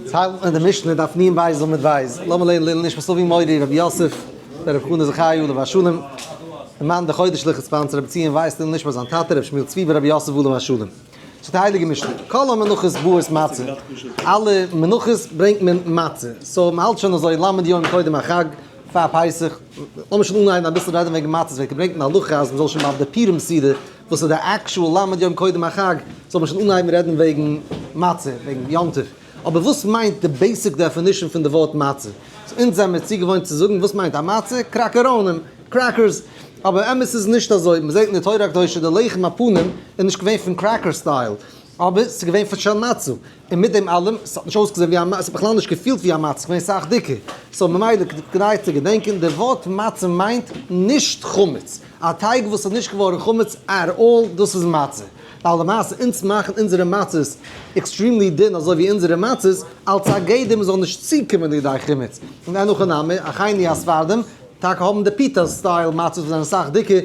ציילט מען די משנה דף נ בית עמוד בית, לאמיר לערנען לעילוי נשמת אבי מורי רבי יוסף בן רבי חנא זכרי' עליו השלום, און מאן די חודש לכ' sponsor רבי ציון ווייס לעילוי נשמת זיין טאטע רבי שמואל צבי בן רבי יוסף עליו השלום. זאגט די הייליגע משנה, כל המנחות באות מצה, אלע מנחות ברענגט מען מצה, so מ'האלט שוין אזוי ל' יום קודם החג, פאר פסח, לאמיר שוין אנהייבן אביסל רעדן וועגן מצות, ווערט געברענגט אין הלכה אז מ'זאל שוין ביי די פורים סעודה וואס איז די actual ל' יום קודם החג, זאל מען שוין אנהייבן רעדן וועגן מצה, וועגן יום טוב. אבער וואס מיינט די basic definition פון די ווארט מצה? so אונז זעמיר צוגעוואוינט צו זאגן וואס מיינט א מצה? קראקעראנים, crackers. אבער אמת איז נישט אזוי, מען זעט אין די תורה הקדושה די לחם הפנים איז נישט געווען פון cracker style, אבער ס'איז געווען פון של מצה. און מיט דעם אלעם, ס'האט נישט אויסגעזען ווי א מצה, ס'האט בכלל נישט געפילט ווי א מצה, ס'איז געווען סאך דיקער. so ממילא כדאי צו געדענקען, די ווארט מצה מיינט נישט חמץ. א טייג וואס איז נישט געווארן חמץ at all, דאס איז מצה. ווייל למעשה אונז מאכן אונזערע מצות extremely דין אזוי ווי אונזערע מצות, אלס א גדר מ'זאל נישט צוקומען לידי חימוץ. און אין הכי נמי, אחינו הספרדים, טאקע האבן די פיתה style מצות וואס זענען אסאך דיקער,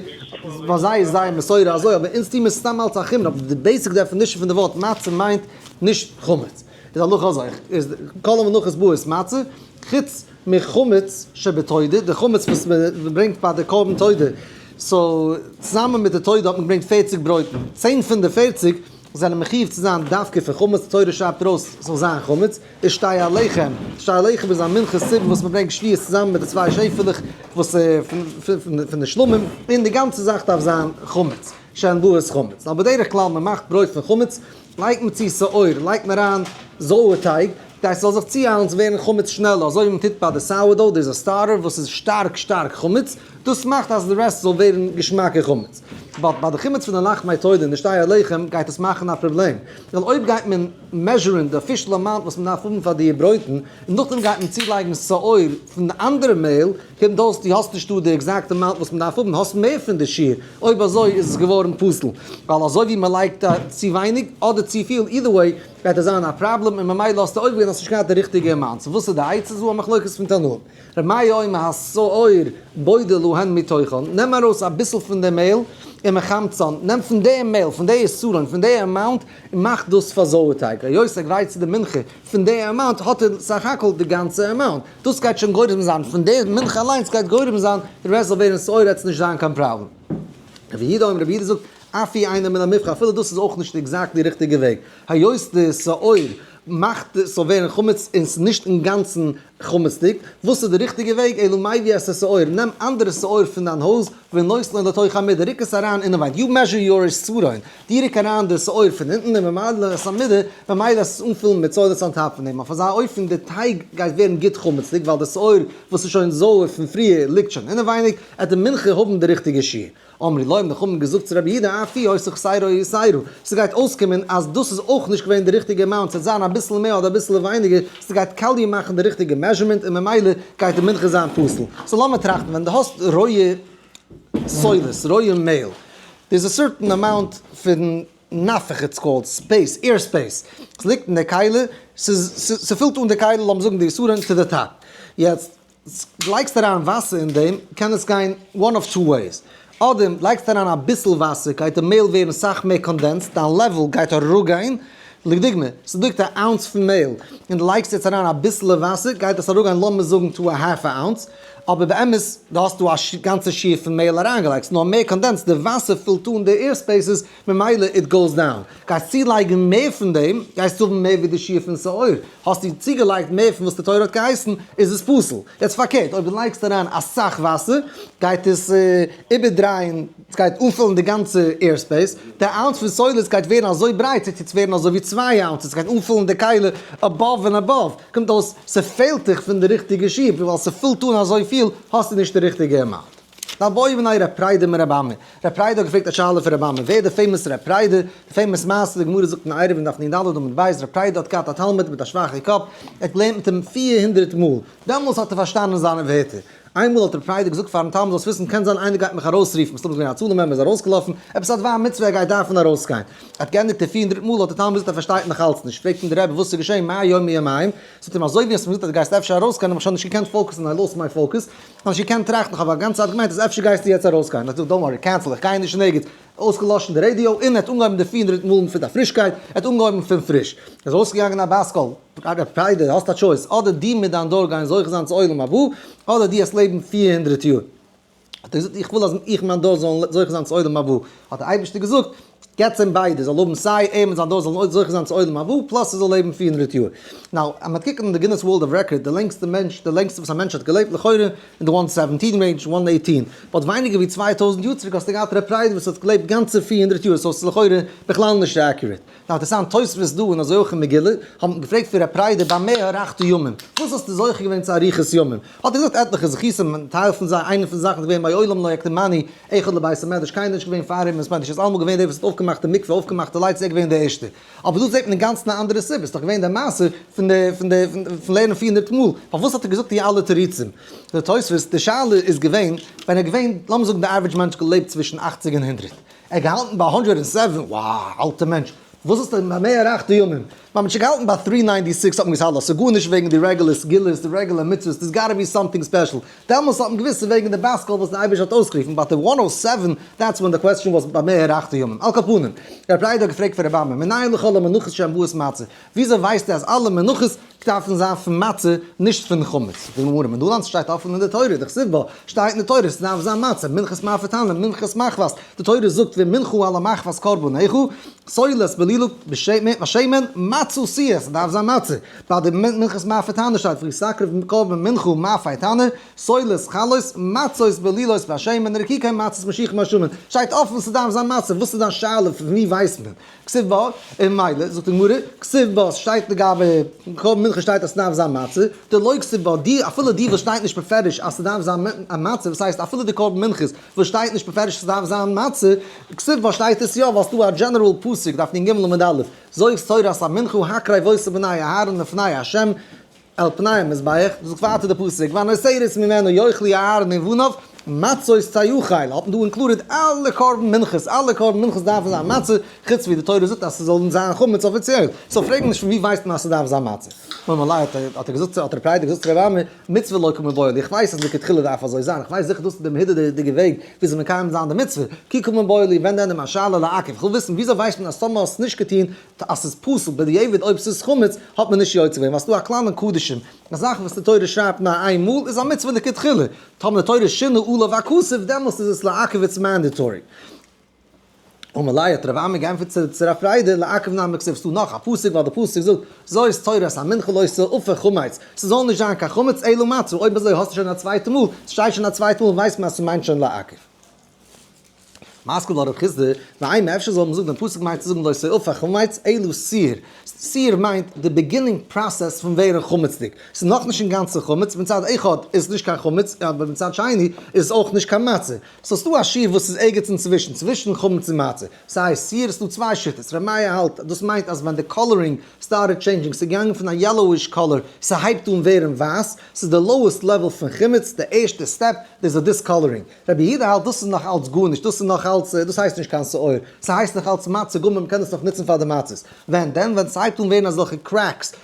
ביי זיי איז זייער מסורה אזוי, אבער אונז טוהן מיר סתם אלס א חומרא, אבער די basic definition פון די ווארט מצה מיינט נישט חמץ. איז הלכה אזוי, איז כל המנחות באות מצה, חוץ מחמץ שבתודה, די חמץ וואס מען ברענגט ביי די קרבן תודה, so צוזאמען מיט די תודה האט מען געברענגט פערציג ברויטן, 10 פון די פערציג זענען מחיוב צו זיין דווקא פון חמץ, די תורה שרייבט ארויס ס'זאל זיין חמץ, איז שתי הלחם, שתי הלחם איז א מנחת ציבור וואס מען ברענגט שבועות צוזאמען מיט די צוויי שעפעלעך וואס פון די שלמים, און די גאנצע זאך דארף זיין חמץ, שהן באות חמץ, נאר בדרך כלל מען מאכט ברויט פון חמץ, לייגט מען צו שאור, לייגט מען אריין זויער טייג, כדי ס'זאל זיך צואיילן צו ווערן חמץ שנעלער, אזוי ווי מען טוט ביי די sourdough, דאס איז א starter וואס איז שטארק שטארק חמץ, דאס מאכט אז די רעסט זאל ווערן געשמאקע חמץ. but ביי די חמץ פון די לחמי תודה און די שתי הלחם גייט עס מאכן א פראבלעם, ווייל אויב גייט מען measure ן די official amount וואס מען דארף האבן פאר די ברויטן, און נאכדעם גייט מען צולייגן שאור פון די אנדערע מעהל, קומט אויס דו האסט נישט דא די exact amount וואס מען דארף האבן, האסט מער פון די שיעור, אויב אזוי איז עס געווארן פסול, ווייל אזוי ווי מען לייגט צו ווייניג אדער צופיל, either way גייט עס זיין א פראבלעם און ממילא האסטו עובר געווען האסט נישט געהאט די ריכטיגע amount, so וואס איז די עצה? זו א מחלוקת פון תנאים. ר' מאיר אומר השאור בודל להן מתוכן, נעם ארויס אביסל פון די מעהל און מחמצן, נעם פון די מעהל, פון די עשרון, פון די amount און מאך דאס פאר זויערטייג, היות ער גרייט צו די מנחה פון די amount האט ער סך הכל די גאנצע amount, דאס גייט שוין גורם זיין, פון די מנחה אליינס גייט גורם זיין די רעסט זאל ווערן שאור עט עס נישט זיין קיין פראבלעם. רבי יהודה אומר, רבי יהודה זאגט, אף היא אינה מן המובחר, אפילו דאס איז אויך נישט exactly ריכטיגע וועג, היות די שאור מאכט עס זאל ווערן חמץ און ס'איז נישט אינגאנצן חמצ'דיג, וואס איז די ריכטיגע וועג, אלא מביא את השאור, נעם אנדערע שאור פון דיין הויז, ונותנו לתוך המידה, רוק עס אריין אינעווייניג, you measure your עשרון, דו רוק אריין די שאור פון אונטן און ממלא את המידה, ממילא עס אנפילן מיט סולת on top פון דעם, אויף אזא אופן די טייג גייט ווערן גוט חמצ'דיג ווייל די שאור וואס איז שוין זויער פון פריער ליגט שוין אינעווייניג, עט די מנחה האבן די ריכטיגע שיעור. אמרו לו האבן די חכמים געזאגט צו רבי יהודה אף היא היתה חסרה יתירה, ס'גייט אויסקומען אז דאס איז אויך נישט געווען די ריכטיגע amount, ס'וועט זיין אביסל מער אדער אביסל ווייניגער, ס'גייט קאליע מאכן די ריכטיגע measurement און ממילא גייט די מנחה זיין פסול. so לאמיר טראכטן, ווען דו האסט רויע סולת, רויע מעהל, there's a certain amount פון נפח it's called, space, air space, ס'ליגט אין די כלי, ס'איז, ס'פילט אן די כלי, לאמיר זאגן די עשרון to the top. יעצט, לייגסט אריין וואסער אין דעם, קען עס גיין one of two ways, אדער לייגסט אריין אביסל וואסער גייט די מעהל ווערן סאך מער condensed, דיין level גייט אראפגיין, לדוגמא, ס'ליגט א ounce פון מעהל, און דו לייגסט יעצט אריין אביסעלע וואסער, גייט עס אראפגיין לאמיר זאגן to א half א ounce, אבער באמת דו האסט דא א גאנצע שיעור פון מעהל אריינגעלייגט, ס'איז נאר מער condensed, די וואסער פילט אן די air spaces, ממילא it goes down. גייסט צולייגן מער פון דעם, גייסטו האבן מער ווי די שיעור פון שאור. האסטו צוגעלייגט מער פון וואס די תורה האט געהייסן, איז עס פסול. יעצט פארקערט, אויב דו לייגסט אריין אסאך וואסער, גייט עס איבערדרייען, עס גייט אנפילן די גאנצע air space, די ounce פון סולת גייט ווערן אזוי ברייט, ס'וועט יעצט ווערן אזוי ווי צוויי ounces, עס גייט אנפילן די כלי above and above, קומט אויס ס'פעלט דיך פון די ריכטיגע שיעור, ווייל ס'פילט אן אזויפיל, האסטו נישט די ריכטיגע amount. בעו מיניה ר' פרידא מר' אמי. ר' פרידא האט געפרעגט א שאלה פון ר' אמי, ווער איז די famous ר' פרידא? די famous מעשה, די גמרא זאגט אין עירובין דף נ ד עמוד ב', ר' פרידא האט געהאט א תלמיד מיט א שוואכע קאפ, ער האט געלערנט מיט אים 400 מאל, דעמאלס האט ער פארשטאנען זיינע ווערטער. איינמאל האט ר' פרידא געזאגט פארן תלמיד זאלסט וויסן קען זיין איינער גייט מיך ארויסרופן, מסתמא איז געווען א הצלה member איז ארויסגעלאפן, עפעס א דבר מצוה ער גייט דארפן ארויסגיין. ער האט געענדיגט די 400 מאל האט דער תלמיד געזאגט ער פארשטייט נאך אלץ נישט, פרעגט אים דער רבי וואס איז געשען מה יום מיומיים, זאגט אים אזוי ווי האסט מיר געזאגט אז דו גייסט אפשר ארויסגיין האב איך שוין נישט געקענט focus ן I lost my focus, כ'האב נישט געקענט טראכטן, כ'האב א גאנצע צייט געמיינט אז אפשר גייסטו יעצט ארויסגיין, האט ער געזאגט don't worry, cancel, איך גיי נישט אין ערגעץ, אויסגעלאשן די רעדיא, און ער האט אנגעהויבן די 400 מאל פון א פרישקייט, ער האט אנגעהויבן פון פריש. עס איז אויסגעגאנגען א בת קול, ר' פריידא, האסט א choice, אדער דו מיט דיין דור גייען זוכה זיין צו עולם הבא, אדער דו העסט לעבן 400 יאר. האט ער געזאגט, איך וויל אז איך מיט מיין דור זאלן זוכה זיין צו עולם הבא. האט דער אייבערשטער געזאגט, געטס אים ביידע, זאל האבן סיי ער מיט זיין דור זאלן זוכה זיין צו עולם הבא, plus ער זאל לעבן 400 יאר. Now, אז מ'וועט קוקן אין די Guinness World of Record, די לענגסטע מענטש, די לענגסטע וואס א מענטש האט געלעבט, לכאורה אין די 117 range, 118. But ווייניגער ווי 2000 יאר צוריק האסטו געהאט ר' פריידא וואס האט געלעבט גאנצע 400 יאר, so ס'איז לכאורה בכלל נישט accurate. Now, אינטערעסאנט, תוספות דא און אזוי אויך אין מגילה, האבן געפרעגט פון ר' פריידא במה הארכת ימים, וואס האסטו זוכה געווען צו אריכות ימים? האט ער געזאגט עטליכע זכותים, טייל פון זיי, איינע פון די זאכן איז געווען מעולם לא הקדימני אחד לבית המדרש, קיינער איז נישט געווען פאר אים אין בית מדרש, ער איז אלעמאל געווען דער וואס האט אויפגעמאכט די מקווה, אויפגעמאכט די lights, ער איז געווען דער ערשטער. אבער דא זעט מען אינגאנצן א אנדערע סיבה, ס'איז דאך געווען די מעשה פון די פון די פון לערנען 400 מאל, פארוואס האט ער געזאגט די אלע תירוצים? די תוספות, די שאלה איז געווען, ווען ער איז געווען, לאמיר זאגן די average מענטש געלעבט צווישן 80 און 100, ער האט געהאלטן ביי 107, wow, אלטע מענטש, וואס האסטו במה הארכת ימים? מען האט שוין געהאלטן ביי 396 האט מען געזאגט האלא, ס'איז גארנישט וועגן די regular סגולות, די regular מצוות, there's gotta be something special. דעמאלס האט מען געוואוסט ס'איז וועגן די בת קול וואס דער אייבערשטער האט אויסגערופן, but די 107, that's when the question was במה הארכת ימים. על כל פנים, ר' פריידא האט געפרעגט פון רבי אמי, מנין לכל המנחות שהן באות מצה? וויאזוי ווייסטו אז אלע מנחות דארפן זיין פון מצה, נישט פון חמץ? זאגט די גמרא, מנלן ס'שטייט אפן אין די תורה, דכתיב בה, שטייט אין די תורה, ס'דארף זיין מצה, מנחת מאפה תנור, מנחת מחבת, די תורה זאגט ומנחה על המחבת קרבנך, סולת בלולה בשמן, מצה תהיה, ס'דארף זיין מצה. ביי די מנחת מאפה תנור שטייט וכי תקריב קרבן מנחה מאפה תנור, סולת חלות, מצות בלולות בשמן, רקיקי מצות משוחות מהשמן. שטייט אפן ס'דארף זיין מצה, וואס איז דיין שאלה פון ווי ווייסט מען? כתיב בה, און מילא, זאגט די גמרא, כתיב בה, ס'שטייט לגבי קרבן מנחה שטייט אז ס'דארף זיין מצה, דלא כתיב בה, די אפילו די וואס שטייט נישט בפירוש אז ס'דארף זיין א מצה, וואס הייסט אפילו די קרבן מנחות וואס שטייט נישט בפירוש אז ס'דארף זיין מצה, כתיב בה שטייט עס יא ווייל ס'דא א general פסוק דף נ ג עמוד א', זאת תורת המנחה הקרב אותה בני אהרן לפני ה' על פני המזבח, זאגט ווייטער די פסוק והנותרת ממנה יאכלו אהרן ובניו מצות תאכל, האט מען דא included אלע קרבן מנחות, אלע קרבן מנחות דארפן זיין מצה, חוץ ווי די תורה זאגט אז ס'זאל זיין חמץ אפיציעל, so פרעג נישט פון ווי ווייסט מען אז ס'דארף זיין מצה. אמר ליה האט ער געזאגט האט ר' פריידא געזאגט צו רבי אמי, מצוה לא קא מיבעיא לי, איך ווייס אז לכתחילה דארף אזוי זיין, איך ווייס זיכער דאס איז די מהודר'דיגע וועג וויאזוי מקיים זיין די מצוה, כי קא מיבעיא לי ווען דען איז מיין שאלה לעכב, איך וויל וויסן וויאזוי ווייסט מען אז טאמער האסט נישט געטון אז ס'איז פסול בדיעבד אויב ס'איז חמץ האט מען נישט יוצא געווען, ווייל ס'דא א כלל אין קדשים, א זאך וואס די תורה שרייבט נאר איין מאל איז א מצוה לכתחילה, טאמער די תורה שינה עליו הכתוב דעמאלסט איז עס לעכב it's mandatory. אמר ליה האט רב אמי געענטפערט צו רב פריידא לעכב נמי כתיב ס'דא נאך א פסוק ווייל די פסוק זאגט זאת תורת המנחה לא תאפה חמץ ס'זאל נישט זיין קיין חמץ אלא מצה אויב אזוי האסטו שוין א צווייטע מאל ס'שטייט שוין א צווייטע מאל ווייסט מען אז ס'מיינט שוין לעכב. מתקיף לה רב חסדא, ואימא אפשר זאל מען זאגן דעם פסוק מיינט צו זאגן לא תאפה חמץ אלא שעיר, שעיר מיינט די beginning process פון ווערן חמצ'דיג, ס'איז נאכנישט אינגאנצן חמץ, מצד אחד איז עס נישט קיין חמץ, אבער מצד שני איז עס אויך נישט קיין מצה, so ס'דא א שיעור וואס איז ערגעץ אינצווישן, צווישן חמץ און מצה. ס'הייסט שעיר, ס'דא צוויי שיטות, ר' מאיר האלט דאס מיינט אז ווען די coloring started changing, ס'איז געגאנגען פון א yellowish color, ס'הייבט אן ווערן ווייס, ס'איז די lowest level פון חמץ, די ערשטע step, דאס איז א discoloring. רבי יהודה האלט דאס איז נאך אלץ גארנישט, דאס איז נאך אלץ, דאס הייסט נישט קיין שעור, ס'הייסט נאך אלץ מצה גמור, מ'קען עס נאך נוצן פאר די מצות. ווען דען? ווען ס'הייבט אן ווערן אזעלכע cracks,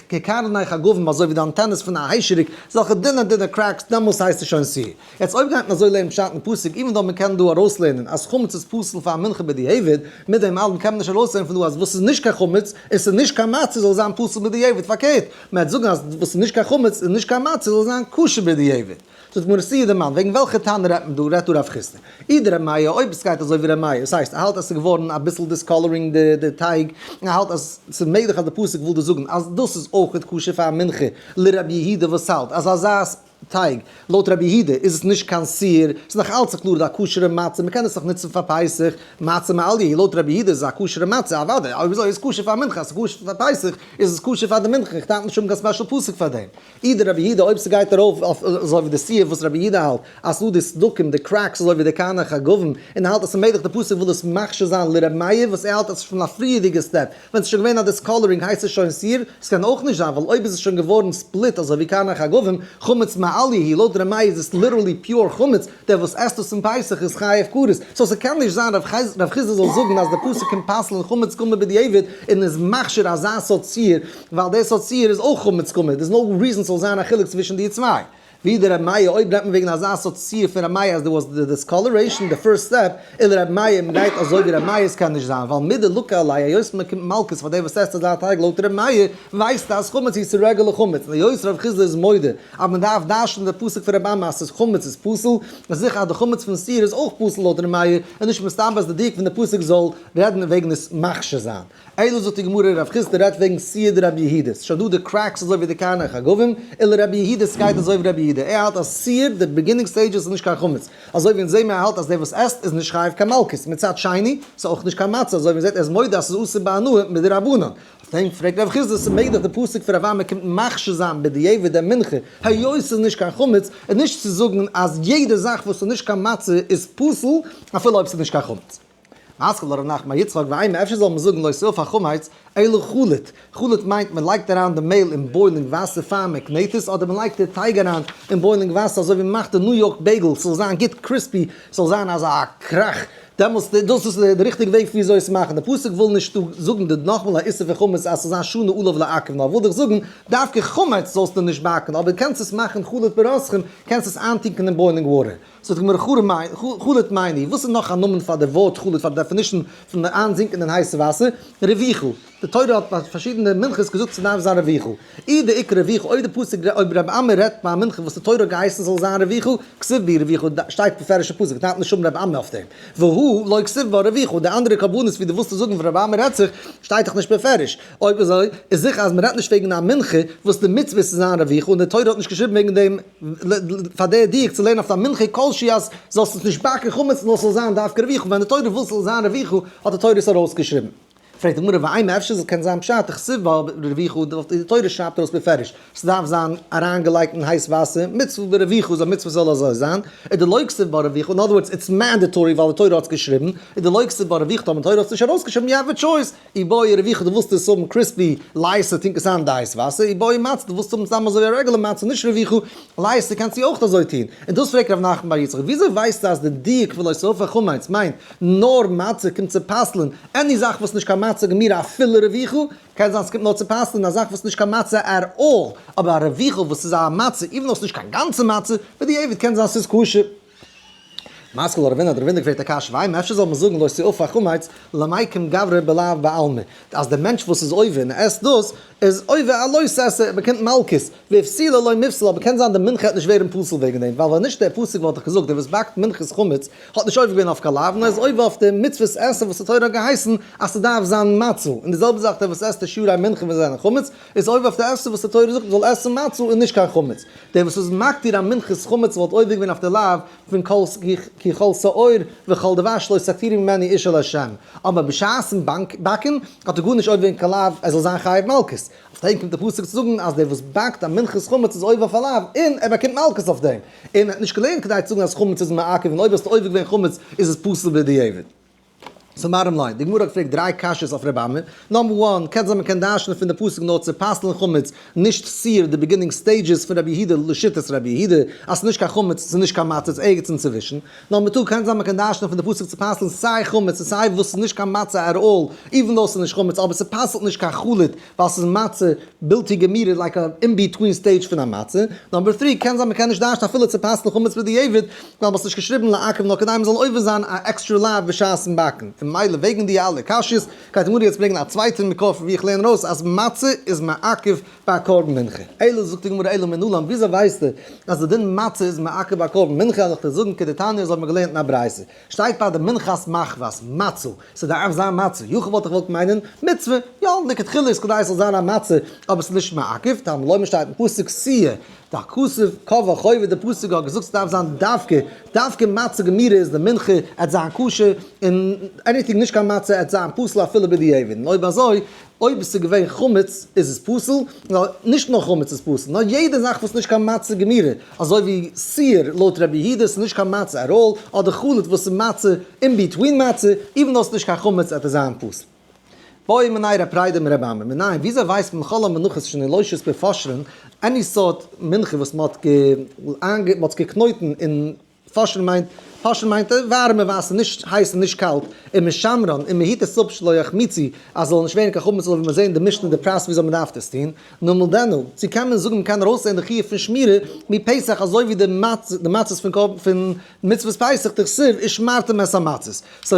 כקרני חגבים אזוי ווי די אנטענעס פון א היישעריק, אזעלכע דינע דינע cracks, דעמאלס הייסט עס שוין שעיר. יעצט אויב גייט מען אזוי לערנען פשט אין פסוק, even though מען קען דא ארויסלערנען אז חמץ איז פסול פאר א מנחה בדיעבד, מיט דעם אלעם קען מען נישט ארויסלערנען פון דא אז וואס איז נישט קיין חמץ און ס'איז נישט קיין מצה זאל זיין פסול בדיעבד, פארקערט, מען וועט זאגן אז וואס איז נישט קיין חמץ און נישט קיין מצה זאל זיין כשר בדיעבד. זאגט די גמרא סייעא דמאן, וועגן וועלכע תנא רעדט מען דא, רעדט דא רב חסדא. אי דר' מאיר, אויב עס גייט אזוי ווי ר' מאיר, עס הייסט ער האלט אז עס איז געווארן אביסל discoloring די טייג, און ער האלט אז ס'איז מעגליך אז די פסוק וויל דא זאגן אז דאס איז אויכעט כשר פאר א מנחה, לרבי יהודה וואס האלט אז אזא טייג, לויט רבי יהודה איז עס נישט קיין שעיר, ס'איז נאך אלץ included א כשר'ע מצה, מ'קען עס נאך נוצן פאר פסח, מצה מעליא, לויט רבי יהודה איז עס א כשר'ע מצה, אוודאי, אויב אזוי איז כשר פאר מנחה, אז ס'איז כשר פאר פסח, איז עס כשר פאר די מנחה, איך דארף נישט האבן קיין special פסוק פאר דעם. אי דרבי יהודה אויב ס'גייט ארויף אויף אזוי ווי די שעיר וואס רבי יהודה האלט אז ס'דא די סדקים די cracks אזוי ווי די קרני חגבים און ער האלט אז ס'מעגליך די פסוק וויל דאס מכשיר זיין לר' מאיר וואס ער האלט אז ס'איז פון א פריערדיגע step ווען ס'איז שוין געווען א discoloring הייסט עס שוין שעיר ס'קען אויך נישט זיין ווייל אויב איז עס שוין געווארן split אזוי ווי קרני חגבים חמץ מעליא היא לויט ר' מאיר איז עס literally pure חמץ דער וואס עסט עס אום פסח איז חייב כרת, so ס'קען נישט זיין רב חסדא זאל זאגן אז די פסוק קומט פסל'ן חמץ גמור בדיעבד און איז מכשיר אזא סארט שעיר, ווייל דער סארט שעיר איז אויך חמץ גמור, there's no reason ס'זאל זיין א חילוק צווישן די צוויי. ווי דער רבי מאיר, אויב רעדט מען וועגן אזא סארט ציור פון רבי מאיר אז there was the discoloration, the first step, אלא רבי מאיר, מען גייט אזוי ווי רבי מאיר עס קען נישט זיין, ווייל מידי לקה עליה היות מען קומט מלקות פאר דער וואס עסט אזא טייג לויט רבי מאיר, ווייסט אז חמץ איז צו רעגולער חמץ, און היות רב חסדא איז מודה אז מען דארף דרש'נען די פסוק פון רבי אמי אז ס'איז חמץ איז פסול, איז זיכער אז די חמץ פון שעיר איז אויך פסול לויט רבי מאיר, און נישט מסתבר אז די דיוק פון די פסוק זאל רעדן וועגן עס מכשיר זיין. אלא זאגט די גמרא רב חסדא רעדט וועגן שעיר דרבי יהודה, ס'איז שוין דא די cracks אזוי ווי די קרני חגבים, אלא רבי יהודה ס'גייט אזוי ווי רבי יהודה, ער האלט אז שעיר די beginning stages איז נישט קיין חמץ, אזוי ווי אונז זעהן מיר ער האלט אז דער וואס עסט איז נישט חייב קיין מלקות, מצד שני ס'איז אויך נישט קיין מצה אזוי ווי מ'זעהט ער איז מודה אז ס'איז אסור בהנאה מדרבנן, אויף דעם פרעגט רב חסדא ס'מעג דאך די פסוק פון רב אמי קומט מכשיר זיין בדיעבד דער מנחה היות ס'איז נישט קיין חמץ, און נישט צו זאגן אז יעדע זאך וואס איז נישט קיין מצה איז פסול אפילו אויב ס'איז נישט קיין חמץ. מתקיף לה רב נחמן בר יצחק ואימא אפשר זאל מען זאגן לא תאפה חמץ אלא חלוט, חלוט מיינט מען לייגט אריין די מעהל אין boiling וואסער פאר מען קנעט עס אדער מען לייגט די טייג אריין אין boiling וואסער אזוי ווי מען מאכט די ניו יארק bagel ס'זאל זיין גוט crispy ס'זאל זיין אזא קראך דעמאלטס דאס איז די ריכטיגע וועג וויאזוי עס מאכן, די פסוק וויל נישט דא זאגן די נאכמאל א איסור פון חמץ אז ס'זאל זיין שנה עליו לעכב נאר וויל דיך זאגן דווקא חמץ זאלסטו נישט באקן אבער קענסט עס מאכן חלוט ברותחין קענסט עס איינטונקען אין boiling water. זאגט די גמרא חלוט מאי ניהו, וואס איז נאך א נאמען פאר די ווארט חלוט פאר די definition פון איינזינקען אין הייסע וואסער? רביכה, די תורה האט ביי פארשידענע מנחות געזאגט ס'דארף זיין רביכה, אי דאיכא רביכה, אויב די פסוק אויב רבי אמי רעדט ביי א מנחה וואס די תורה האט געהייסן ס'זאל זיין רביכה, כתיב בהו רביכה, שטייט בפירוש אין פסוק, דארף נישט האבן רבי אמי אויף דעם, והא לא כתיב בה רביכה, די אנדערע קרבנות ווי דו ווילסט זאגן פון רבי אמי רעדט זיך, שטייט דאך נישט בפירוש. אויב אזוי איז זיכער אז מ'רעדט נישט וועגן א מנחה וואס די מצוה איז צו זיין רביכה און די תורה האט נישט געשריבן וועגן דעם פאר די דיוק צו לערנען אויף א מנחה כלשהי אז זאלסט עס נישט באקן חמץ נאר ס'זאל זיין דווקא רביכה, ווען די תורה וויל ס'זאל זיין רביכה האט די תורה עס ארויסגעשריבן. פרעגט די גמרא ואימא אפשר זאל קען זיין פשט דכתיב בה רביכה די תורה שרייבט ארויס בפירוש ס'דארף זיין אריינגעלייגט אין הייס וואסער, מצוה ברביכה איז א מצוה ס'זאל אזוי זיין, ודלא כתיב בה רביכה, אין other words it's mandatory ווייל די תורה האט עס געשריבן, ודלא כתיב בה רביכה טאמער די תורה האט עס נישט ארויסגעשריבן you have a choice, אי בעי רביכה דו ווילסט עס האבן crispy ליתא טונק עס איין די הייס וואסער, אי בעי מצה דו ווילסט האבן סתם אזוי א רעגולער מצה נישט רביכה ליתא קענסטו אויך אזוי טון, און דאס פרעגט ר' נחמן בר יצחק וויאזוי ווייסטו אז די דיוק ולא תאפה חמץ מיינט נאר מצה קומט צו פסל'ן any זאך וואס נישט קיין מצה גמורה אפילו רביכה, קען זיין ס'קומט נאר צו פסל'ן א זאך וואס נישט קיין מצה at all, אבער א רביכה וואס איז א מצה even though ס'נישט קיין גאנצע מצה, בדיעבד קען זיין ס'איז כשר. מתקיף לה רבינא האט רבינא געפרעגט א קשיא, ואימא אפשר זאל מען זאגן לא תאפה חמץ למיקם גברא בלאו בעלמא, אז דער מענטש וואס איז עובר און עסט דאס, איז עובר א לא תעשה, ער באקומט מלקות, ואיפסולי לא מיפסל, אבער קען זיין די מנחה וועט נישט ווערן פסול וועגן דעם, ווייל ווען נישט דער פסוק וואלט איך געזאגט דער וואס באקט מנחת חמץ האט נישט עובר געווען אויף קיין לאו, נאר איז עובר אויף די מצוות עשה וואס די תורה האט געהייסן אז ס'דארף זיין מצה, און די זעלבע זאך דער וואס עסט די שיעורי מנחה ווען זיי זענען חמץ, איז עובר אויף די עשה וואס די תורה זאגט מ'זאל עסן מצה און נישט קיין חמץ. דער וואס איז מקטיר א מנחת חמץ וואלט עובר געווען אויף די לאו פון כל כי כל שאור וכל דבש לא תקטירו ממנו אשה לה'. אבער בשעת'ן באקן האט ער גארנישט עובר געווען קיין לאו ער זאל זיין חייב מלקות. אויף דעם קומט די פסוק צו זאגן אז דער וואס באקט א מנחת חמץ איז עובר אויף א לאו און ער באקומט מלקות אויף דעם. און ער האט נישט געלערנט כדי צו זאגן אז חמץ איז מעכב און אויב האסטו עובר געווען חמץ איז עס פסול בדיעבד. so bottom line, די גמרא האט געפרעגט דריי קשיות אויף רבי אמי. number one, קען זיין מ'קען דרש'נען פון די פסוק נאר צו פסל'ן חמץ, נישט שעיר די beginning stages פון רבי יהודה לשיטת רבי יהודה אז ס'איז נישט קיין חמץ ס'איז נישט קיין מצה ס'איז ערגעץ אינצווישן. number two, קען זיין מ'קען דרש'נען פון די פסוק צו פסל'ן סיי חמץ און סיי וואס ס'איז נישט קיין מצה at all, even though ס'איז נישט חמץ אבער ס'פסל'ט נישט קיין חלוט ווייל ס'איז מצה בלתי גמירה like א in between stage פון א מצה. number three, קען זיין מ'קען נישט דרש'נען אפילו צו פסל'ן חמץ בדיעבד, ווייל מ'האט נישט געשריבן לעכב נאר כדי מ'זאל עובר זיין א עקסטרע לאו בשעת'ן באקן. און מילא וועגן די אלע קשיות, גייט די גמרא יעצט ברענגען א צווייטע מקור פון ווי איך לערן ארויס אז מצה איז מעכב ביי א קרבן מנחה. אלא זאגט די גמרא אלא מנלן, וויאזוי ווייסטו אז די דין מצה איז מעכב ביי א קרבן מנחה, זאל איך דיר זאגן כדתניא אזוי האט מען געלערנט אין א ברייתא, שטייט ביי די מנחת מחבת, מצה, ס'דארף זיין מצה, יכול וואלט איך געוואלט מיינען מצוה, יא, לכתחילה איז כדאי ס'זאל זיין א מצה, אבער ס'איז נישט מעכב, תלמוד לומר שטייט אין פסוק שעיר, דכתב קבעה חובה, די פסוק האט געזאגט ס'דארף זיין דווקא, דווקא מצה גמירה איז די מנחה, עט זיין כשר, און anything נישט קיין מצה עט זיין פסול אפילו בדיעבד, און אויב אזוי, אויב עס איז געווען חמץ איז עס פסול, נאר נישט נאר חמץ איז פסול, נאר יעדע זאך וואס נישט קיין מצה גמירה, אזוי ווי שעיר לויט רבי יהודה איז נישט קיין מצה at all, אדער חלוט וואס איז מצה in between מצה, even though עס איז נישט קיין חמץ עט עס זיין פסול. בעא מיניה רב פרידא מרבי אמי, מנין, וויאזוי ווייסט מען כל המנחות שנילושות בפושרין, any סארט מנחה וואס מען האט געקנויטן אין פושרין מיינט פושרין מיינט ווארעמע וואסער, נישט הייס און נישט קאלט, ומשמרן, און מ'היט עס אפ שלא יחמיצו, אז עס זאל נישט ווערן קיין חמץ אזוי ווי מיר זעהן די משנה די פרס וויאזוי מ'דארף דאס טון, נלמדנו, צו קען מען זאגן מ'קען ארויסלערנען די חיוב פון שמירה מפסח אזוי ווי די מצות פון מצוות פסח דכתיב ושמרתם את המצות. so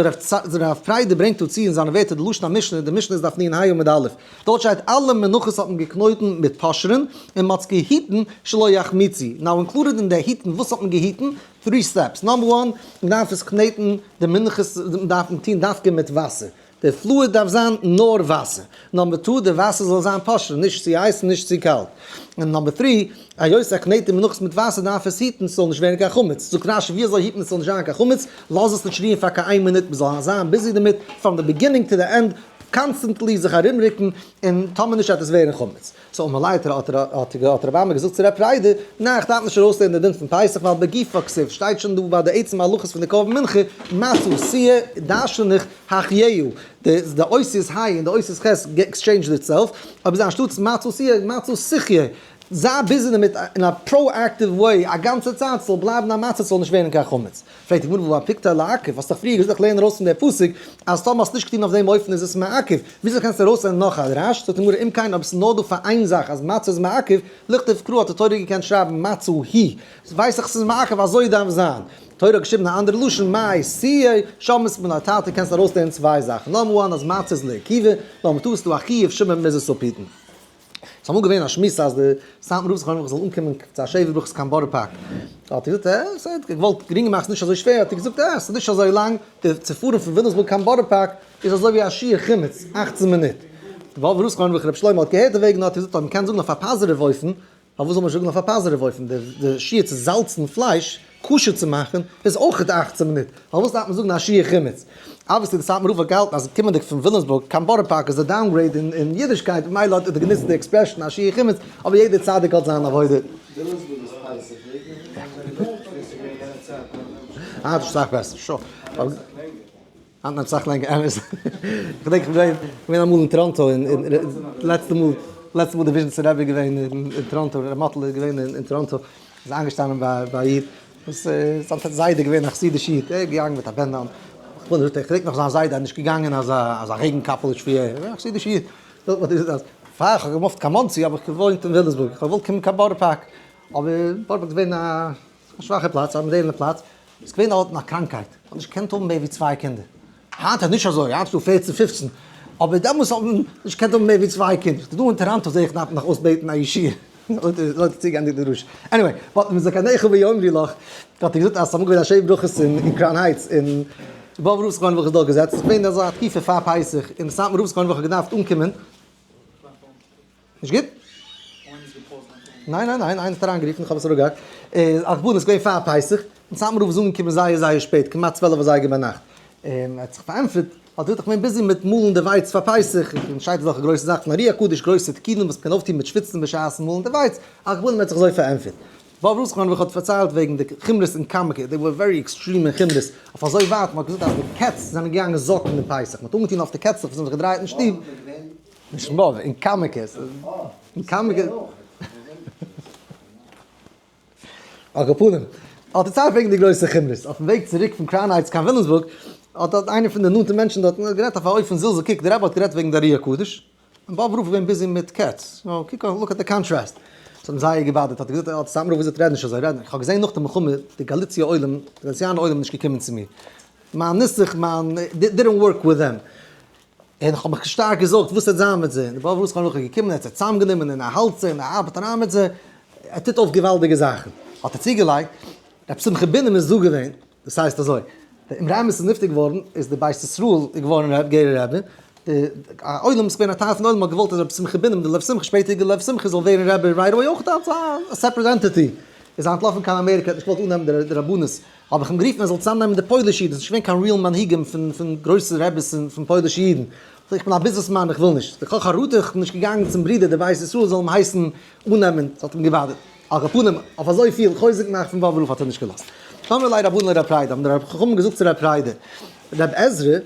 רב פריידא ברענגט דא צו אין זיינע ווערטער די לשון המשנה, די משנה איז דף נ ה עמוד א', דארט שטייט אלע מנחות האט מען געקנויטן מיט פושרין און מ'האט עס געהיטן שלא יחמיצו, now included אין די היטן וואס האט מען געהיטן? three steps, number one, מ'דארף עס קנעטן די מנחות דארף מען טון דווקא מיט וואסער, די fluid דארף זיין נאר וואסער. number two, די וואסער זאל זיין פשוט, נישט צו הייס און נישט צו קאלט. און number three, היות ער קנעט די מנחות מיט וואסער דארף עס היטן ס'זאל נישט ווערן קיין חמץ. זאגט רש י ווי אזוי היט מען ס'זאל נישט זיין קיין חמץ? לאז עס נישט רוען פאר קיין איין מינוט, מ'זאל זיין busy דערמיט from the beginning to the end, constantly זיך ארומרוקן, און טאמער נישט וועט עס ווערן חמץ. so אמר ליה האט רבי אמי געזאגט צו רב פריידא, ניין איך דארף נישט ארויסלערנען די דין פון פסח ווייל בגופא כתיב שטייט שוין דא ביי די עצם הלכות פון די קרבן מנחה, מצה תהיה דרשן איך החייהו, די אותיות ה' און די אותיות ח' exchanged itself, אבער זיי אנשטאטס מצה תהיה מצה תחיה, זיי busy דערמיט אין א proactive way א גאנצע צייט ס'זאל בלייבן א מצה ס'זאל נישט ווערן קיין חמץ. פרעגט די גמרא והא אפיקתיה לעכב, האסט דאך פריער געזאגט איך לערן ארויס פון דער פסוק אז טאמער האסט נישט געטון אויף דעם אופן איז עס מעכב, וויאזוי קענסטו ארויסלערנען נאך א דרש? זאגט די גמרא אם כן אויב עס איז נאר דא פאר איין זאך אז מצה איז מעכב, לכתוב קרא האט די תורה געקענט שרייבן מצה היא, ווייס איך ס'איז מעכב אזוי דארף זיין. תורה האט געשריבן א אנדערע לשון מאי תהיה, שמת מן התרתי קענסט ארויסלערנען צוויי זאכן, number one אז מצה איז לעיכובא, number two ס'איז דא א חיוב שמא מ'מוז עס אפהיטן. ס'איז אמאל געווען א שמועס אז די סאטמאר רב זכרונו לברכה זאל אנקומען צו א שבע ברכות קיין בארא פארק, האט ער געזאגט אה, ס'האט געוואלט גרינגער מאכן ס'איז נישט אזוי שווער, האט ער געזאגט אה, ס'איז נישט אזוי לאנג, די צו פארן פון וויליאמסבורג קיין בארא פארק איז אזוי ווי א שיעור חימוץ, 18 מינוט. די באבובער רב זכרונו לברכה רבי שלמה האט געהערט דערוועגן האט ער געזאגט אז מ'קען זאגן אויף א positive אופן, פארוואס זאל מען נישט זאגן אויף א positive אופן? די שיעור צו זאלצן פלייש כשר צו מאכן איז אויך 18 מינוט, פארוואס דארף מען זאגן א שיעור חימוץ? obviously די סאטמאר רב האט געהאלטן אז קומענדיג פון וויליאמסבורג קיין בארא פארק איז א downgrade אין אידישקייט ממילא האט ער גענוצט די expression א שיעור חימוץ, אבער יעדער צדיק האט זיין עבודה. היינט איז אסאך בעסער, sure. היינט נעמט אסאך לענגער, אמת. כ'דענק איך בין געווען אמאל אין טאראנטא, אין לעצטע מאל, לעצטע מאל די וויזשניצער רבי איז געווען אין טאראנטא, ר' מאטל איז געווען אין טאראנטא, איז איינגעשטאנען ביי א איד, וואס זיין זיידע איז געווען א חסידישע איד, ער איז געגאנגען מיט א בענדאן, כ'דענק נאך זיין זיידע איז נישט געגאנגען אזא אזא רעגן קאפעלוטש ווי ער, א חסידישע איד, פאר איך האב געמופט קיין מאנסי האב איך געוואוינט אין וויליאמסבורג, איך האב געוואלט קומען קיין בארא פארק, אבער בארא פארק איז געווען א שוואכע פלאץ, א מאדערנע פלאץ, איז געווען דארטן א קראנקייט, מ'האט נישט געקענט האבן מער ווי צוויי קינדער, היינט איז נישט אזוי, היינט איז דא פערצן פופצן, אבער דעמאלטס האט מען נישט געקענט האבן מער ווי צוויי קינדער, דא אין טאראנטא זעה איך דארף מען נאך אויסבעטן א ישועה, לויט די צוגענדיגטע דרשה, anyway, but מזקניך ויאמרו לך, האט ער געזאגט אז ס'איז אמאל געווען א שבע ברכות אין קראון הייטס, און באבובער רב זכרונו לברכה איז דארט געזעצן, ס'איז געווען אזא תקופה פאר פסח, און סאטמאר רב זכרונו לברכה האט געדארפט אנקומען, נישט גוט? ניין ניין ניין, איינער האט אריינגערופן, איך האב עס אראפגעהאקט. איז על כפנים, עס איז געווען פאר פסח, און סאטמאר רב איז אנגעקומען זייער זייער שפעט, כמעט 12 אזייגער ביינאכט. און ער האט זיך פארענטפערט, האט ער געזאגט איך בין busy מיט מאלן די ווייץ פאר פסח, און שטייט אזעלכע גרויסע זאכן פון ארי הקדוש, גרויסע תיקונים וואס מ'קען אויפטון מיט שוויצן בשעת'ן מאלן די ווייץ, על כפנים ער האט זיך אזוי פארענטפערט. באבובער רב זכרונו לברכה האט פארציילט וועגן די חומרות אין קאמיקע, they were very extreme אין חומרות, אויף אזוי ווייט מ'האט געזאגט אז די קעץ זענען געגאנגען זאקן אין פסח, מ'האט אנגעטון אויף די קעצלעך וואס האבן זיך געדרייט אין שטוב, נישט אין באבוב, אין קאמיקעס. אין קאמיקעס. על כל פנים, האט ער צייט וועגן די גרויסע חומרות. אויפן וועג צוריק פון קראון הייטס קיין וויליאמסבורג, האט דארט איינער פון די נאנטע מענטשן דארטן גערעדט אויף א אופן זלזול, קוק, דער רבי האט גערעדט וועגן די ארי הקדוש, און באבובער רב איז געווען busy מיט קעץ. נו, קוק אויף, look at the contrast. עס האט אים זייער געבאדערט, האט ער געזאגט, האט סאטמאר רב געזאגט, רעד נישט אזוי, רעד נישט. איך האב געזען נאך די מלחמה, די גאליציע עולם, די גאליציאנער עולם איז נישט געקומען צו מיר. מיין נוסח, מיין, didn't work with them. און איך האב מיך שטארק געזארגט וואס וועט זיין מיט זיי, און די באבובער רב זכרונו לברכה איז געקומען, ער האט זיי צוזאמגענומען און ער האלט זיי און ער ארבעט אריין מיט זיי, ער טוט אויף געוואלדיגע זאכן. האט ער צוגעלייגט, רבי שמחה בונם איז דא געווען, דאס הייסט אזוי, די אמרי אמת איז נפטר געווארן, איז די בית ישראל איז געווארן רב גערער רבי, די עולם, ס'איז געווען א טייל פון עולם האט געוואלט אז רבי שמחה בונם, די לב שמחה, שפעטערדיגע לב שמחה זאל ווערן רבי right away אויך אלס א separate entity, איז אנטלאפן קיין אמעריקע, האט נישט געוואלט אננעמען די רבנות. האב איך אים גערופן ער זאל צוזאמנעמען די פוילישע אידן, עס איז נישט געווען קיין real מנהיגים פון גרויסע רעביס און פון פוילישע אידן, זאג איך, איך בין א ביזנעסמאן איך וויל נישט, איך האב חרטה איך בין נישט געגאנגען צום ברודער דער בית ישראל זאל אים הייסן אננעמען, עס האט אים געבאדערט, על כל פנים אויף אזויפיל חוזק מאכן פון באבובער רב האט ער נישט געלאזט. אמרו ליה רבנן לרב פריידא, האבן די חכמים געזאגט צו רב פריידא, רב עזרא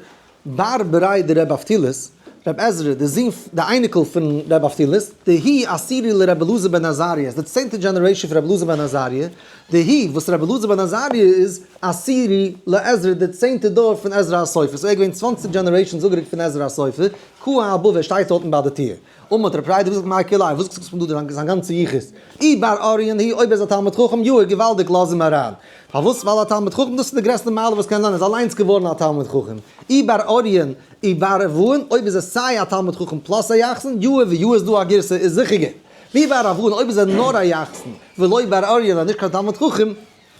בר בריה דרב אבטילוס. ר' עזרא, די זון, די אייניקל פון ר' אבטילוס, דהוא עשירי לר' אלעזר בן עזריה, איז די צענטע generation פון ר' אלעזר בן עזריה, דהוא וואס ר' אלעזר בן עזריה איז עשירי לעזרא, די צענטע דור פון עזרא הסופר, so ער איז געווען 20 generations אפגערוקט פון עזרא הסופר, קאי אבבא, ער שטייט דארטן ביי די טיר. אמר האט ר' פריידא געזאגט מאי כוליה, וואס זאגסטו פון דא זיין גאנצע יחוס? אי בר אוריין הוא, אויב ער איז א תלמיד חכם, יאיר, געוואלדיג, לאז אים אריין. פארוואס? ווייל א תלמיד חכם, דאס איז די גרעסטע מעלה וואס קען זיין, ער איז אליינס געווארן א תלמיד חכם. אי בר אוריין אי בר אבוהן, אויב איז ער סיי א תלמיד חכם plus א יחסן, יאיר ויאיר איז דא א גירסא, איז זיכער גוט. ואי בר אבוהן, אויב איז ער נאר א יחסן, ולא בר אוריין, נישט קיין תלמיד חכם,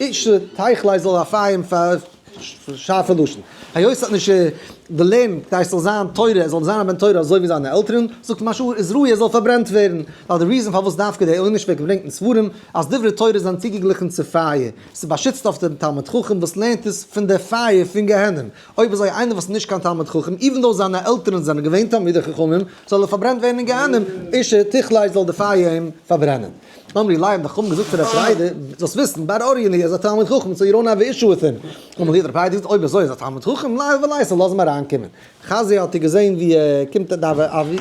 אשה תכלה זאל א פייער פאר שארפע לשון. היות האט נישט געלערנט כדי ס'זאל זיין תורה, ער זאל זיין א בן תורה אזוי ווי זיינע עלטערן, זאגט מהרש"א איז ראוי ער זאל פארברענט ווערן, ווייל די reason פארוואס דווקא דער עונש ווערט געברענגט אין ספרים, אז דברי תורה זענען צוגעגליכן צו פייער, ס'באשיצט אויף דעם תלמיד חכם וואס לערנט עס פון דער פייער פון גיהנום, אויב אזוי איינער וואס איז נישט קיין תלמיד חכם, even though זיינע עלטערן זענען געווען תלמידי חכמים, זאל ער פארברענט ווערן אין גיהנום, אשה תכלה זאל די פייער אים פארברענען. אמרי ליה האבן די חכמים געזאגט צו ר' פריידא, זאלסט וויסן, בר אוריין הוא איז א תלמיד חכם, so you don't have issue with him. אמר ליה האט ר' פריידא געזאגט, אויב אזוי איז א תלמיד חכם, ליעול וליתיה, לאז אים אריינקומען. חזייה האט ער געזען ווי ער קומט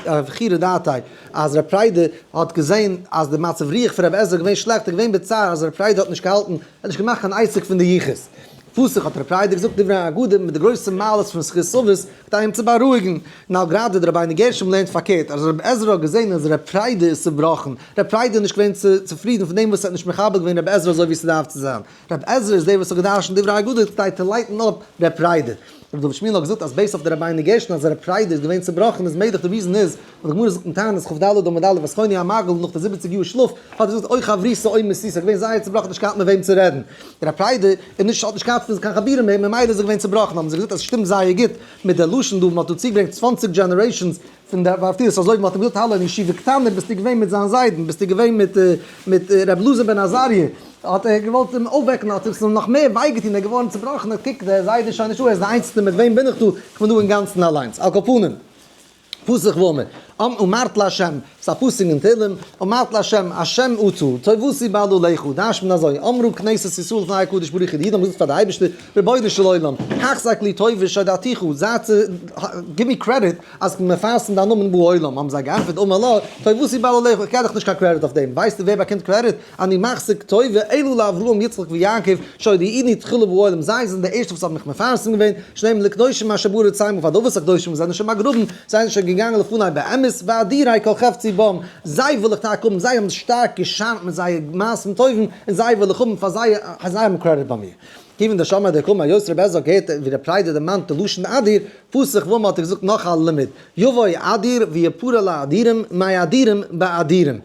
עכירי דעתיה, אז ר' פריידא האט געזען אז די מצב רוח פון ר' עזרא איז געווען שלעכט, איז געווען בצער אז ר' פריידא האט נישט געהאלטן, ער האט נישט געמאכט קיין עסק פון די יחוס. פתח האט ר' פריידא געזאגט דברי אגדה מיט די גרויסע מעלות פון זכות אבות, כדי אים צו בארואיגן. נאר גראדע דער רבינו גרשום לערנט פארקערט, אז ר' עזרא האט געזען אז ר' פריידא איז צובראכן, ר' פריידא איז נישט געווען צופרידן פון דעם וואס ער האט נישט מכבד געווען ר' עזרא אזוי ווי ס'דארף צו זיין. ר' עזרא איז דער וואס האט געדרשנט דברי אגדה כדי צו light ן up ר' פריידא. ר' דוד שמואל האט געזאגט אז based אויף די רבינו גרשום אז ר' פריידא איז געווען צובראכן איז מעגליך די reason איז ווייל די גמרא זאגט אין תענית כ"ד עמוד א' אז חוני המעגל נאך די זיבעציג יאר שלאף האט ער געזאגט אוי חברותא אוי מיתותא געווען זייער צובראכן נישט געהאט מיט וועם צו רעדן. ר' פריידא איז נישט האט נישט געהאט פון קיין חבירים מער ממילא איז ער געווען צובראכן האבן זיי געזאגט אז עס שטימט זייער גוט מיט די לשון דא, מען האט דא צוגעברענגט 20 generations פון די אבטילות אזוי ווי מען האט אים געזאגט האלא אין ישיבה קטנה ביסטו געווען מיט זיין זיידן ביסטו געווען מיט מיט ר' אלעזר בן עזריה האט ער געוואלט אים אויפוועקן האט עס אים נאך מער וויי געטון ער איז געווארן צובראכן ער קוקט דער זיידע איז שוין נישטא ער איז די איינציגסטע מיט וועם בין איך דא איך בין דא אינגאנצן אליינס על כל פנים פתח ואמר אמרת לה', ס'איז א פסוק אין תהלים, אמרת לה', השם אתה, טובתי בעלליך, דרש'ט מען אזוי, אמרו כנסת ישראל לפני הקדוש ברוך הוא, די אידן האבן געזאגט פאר די אייבערשטער, רבונו של עולם, החזק לי טובה שהודעתיך, זיי צו, give me credit אז כ'בין מפרסם דיין נאמען בעולם, האבן זיי געענטפערט, אמר לה, טובתי בעלליך, איך געב דיך נישט קיין קרעדיט אויף דעם, ווייסטו ווער באקומט קרעדיט? אני מחזיק טובה אלא לאברהם יצחק ויעקב שהודיעוני תחילה בעולם, זיי זענען די ערשטע וואס האבן מיך מפרסם געווען, שנאמר לקדושים אשר בארץ המה, פאר די אבות הקדושים וואס זענען שוין באגראבן, זיי זענען שוין געגאנגען לפני באמת, ואדירי כל חפצי בם, זיי וויל איך טאקע האבן, זיי האבן שטארק געשיינט מיט זייער מעשים טובים, און זיי וויל איך האבן, פאר זיי זיי האבן קרעדיט ביי מיר. כיוון דשמע דקאמר היות רבי עזרא האט געהערט ווי רבי פריידא דערמאנט די לשון אדיר, פתח ואמר האט ער געזאגט נאך א לימוד, יבוא אדיר ויפרע לאדירים, מאדירים באדירים.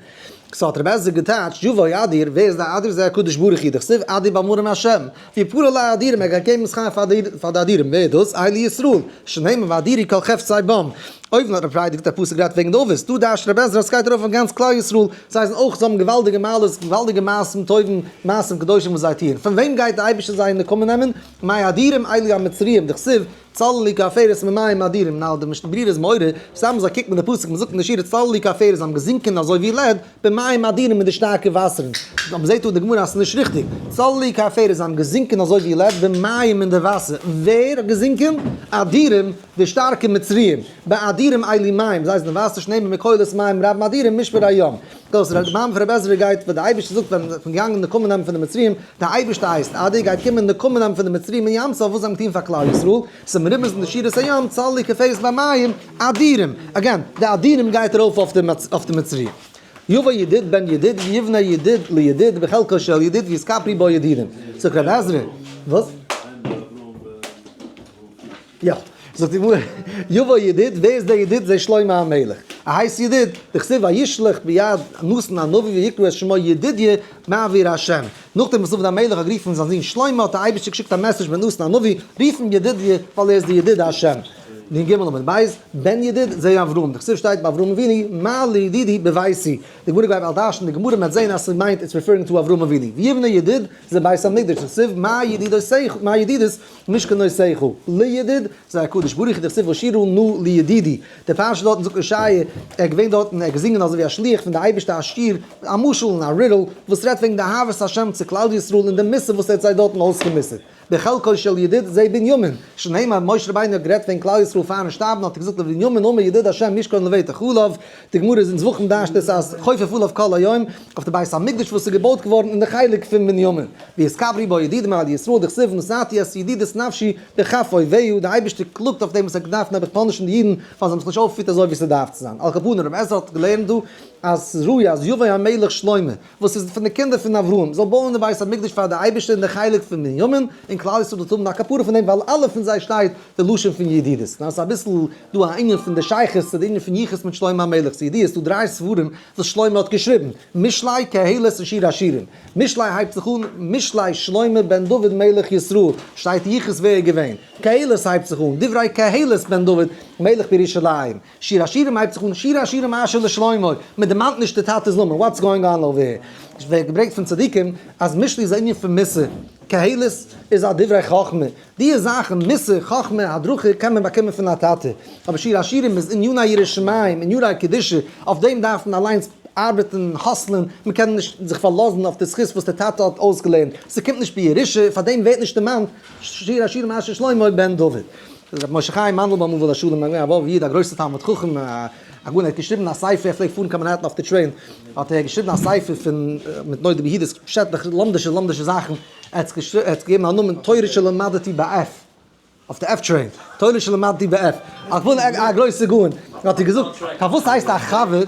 so האט רבי עזרא געטייטשט, יבוא אדיר, ווער איז די אדיר? זה הקדוש ברוך הוא, דכתיב אדיר במרום השם, ויפרע לאדירים, ער גייט געבן שכר פאר די אדירים, ווער איז דאס? אלו ישראל, שנאמר ואדירי כל חפצי בם. אויבן האט רבי פריידא געזאגט א פסוק גראד וועגן די אבות, דא דרש'ט רבי עזרא אז ס'גייט ארויף אויף גאנץ כלל ישראל, זיי זענען אויך, זיי האבן געוואלדיגע מעלות, געוואלדיגע מעשים טובים, מעשים קדושים וואס זיי טוען. פון וועם גייט די אייבערשטער זיי נקמה נעמען? מאדירים אלו המצריים, דכתיב צללו כעפרת במים אדירים, נאו די משנה ברורה איז מעורר, סתם אזוי קוקט מען די פסוק, מען זאגט אין די שירה צללו כעפרת, זיי האבן געזינקען אזוי ווי lead, במים אדירים אין די שטארקע וואסערן, אבער זעט אן די גמרא אז ס'איז נישט ריכטיג, צללו כעפרת, זיי האבן געזינקען אזוי ווי lead, במים אין די וואסער, ווער האט געזינקען? אדירים, די שטארקע מצריים, באדירים אלו מים, זיי זענען וואסער שנאמר מקולות מים רבים אדירים משבר הים. דאס ר' מאמר פון רבי עזרא גייט וואס די אייבערשטער זאגט ווען מ'איז געגאנגען נקמה נעמען פון די מצריים, די אייבערשטער הייסט אדיר גייט קומען נקמה נעמען פון די מצריים אין ים סוף וואס זיי האבן געטון פאר כלל ישראל, ס'איז מרומז אין די שירת הים צללו כעפרת במים אדירים, again, די אדירים גייט ארויף אויף די מצריים. יבא ידיד בן ידיד ויבנה ידיד לידיד בחלקו של ידיד ויתכפרו בו ידידים. זאגט רבי עזרא, וואס? יא. זאגט די גמרא, יבא ידיד, ווער איז דער ידיד? זה שלמה המלך. ער הייסט ידיד, דכתיב וישלח ביד נתן הנביא ויקרא את שמו ידידיה מעביר השם. נאכדעם וואס דוד המלך האט גערופן זיין זון שלמה האט דער אייבערשטער געשיקט א message מיט נתן הנביא, רוף אים ידידיה ווייל ער איז די ידיד השם. נ ג עמוד ב', בן ידיד זה אברהם, דכתיב שטייט ביי אברהם אבינו, מה לידידי בביתי. די גמרא גייט באלד דרש'ן די גמרא מ'וועט זען אז ס'מיינט it's referring to אברהם אבינו. ויבנה ידיד זה בית המקדש, דכתיב מה ידידותיך מה ידידות משכנותיך לידיד, זה הקדוש ברוך הוא דכתיב אשירה נא לידידי, די פרשה דארטן זאגט ישעיה, ער איז געווען דארטן, ער האט געזינגען אזוי ווי א שליח פון די אייבערשטע א שיר, א משל און א riddle, וואס רעדט וועגן די אהבת השם צו כלל ישראל און די מוסר וואס ער האט זיי דארטן אויסגעמוסר'ט. בחלקו של ידיד זה בנימין, שנאמר משה רבינו האט גערעדט וועגן כלל ישראל פארן שטארבן האט ער געזאגט לבנימין אמר ידיד השם ישכון לבטח עליו, די גמרא איז אין זבחים דרש'ט עס אז חופף עליו כל היום, אויף די בית המקדש וואס איז געבויט געווארן אין די חלק פון בנימין, ויתכברו בו ידידים על ישראל דכתיב נתתי את ידידות נפשי בכף אויביה, די אייבערשטער קלאגט אויף דעם וואס ער האט געדארפט נעבעך פאנישן די אידן ווייל זיי האבן זיך נישט אויפגעפירט אזוי ווי ס'דארף צו זיין, על כל פנים רבי עזרא האט געלערנט דא אז ס'איז ראוי אז יבוא המלך שלמה וואס איז פון די קינדער פון אברהם, זאל בויען די בית המקדש פאר די אייבערשטער אין די חלק פון בנימין, און כלל ישראל זאל האבן א כפרה פון דעם ווייל אלע פון זיי שטייט די לשון פון ידידות. נאר עס איז אביסל דא א ענין פון די שייכות צו די ענין פון יחוס מיט שלמה המלך, ס'איז ידוע ס'איז דא דריי ספרים וואס שלמה האט געשריבן, משלי, קהלת און שיר השירים. משלי הייבט זיך אן, משלי שלמה בן דוד מלך ישראל, שטייט יחוס ווער איז געווען. קהלת הייבט זיך אן, דברי קהלת בן דוד מלך בירושלים. שיר השירים הייבט זיך אן שיר השירים אשר לשלמה, מען דערמאנט נישט די טאטע'ס נאמען, what's going on over here? עס ווערט געברענגט פון צדיקים אז משלי איז א ענין פון מוסר, קהלת איז א דברי חכמה, דיע זאכן, מוסר, חכמה, הדרכה, קען מען באקומען פון א טאטע, אבער שיר השירים איז עניני יראת שמים, עניני קדושה, אויף דעם דארף מען אליינס ארבעטן, האסלען, מען קען נישט זיך פארלאזן אויף די זכות וואס די טאטע האט אויסגעלערנט, ס'קומט נישט בירושה, פאר דעם ווערט נישט דערמאנט שיר השירים אשר לשלמה בן דוד. רבי משה חיים מאנדלבוים עליו השלום איז געווען א וואויל איד א גרויסער תלמיד חכם א גאון ער האט געשריבן א ספר ער פלעגט פארן קיין מאנהעטן אויף די train האט ער געשריבן א ספר פון מיט נודע ביהודה'ס פשעטלעך לומדישע לומדישע זאכן ער האט געגעבן א נאמען תורה שלמדתי ב F אויף די F train תורה שלמדתי ב F א גרויסער גאון האט ער געזאגט פארוואס הייסט א חבר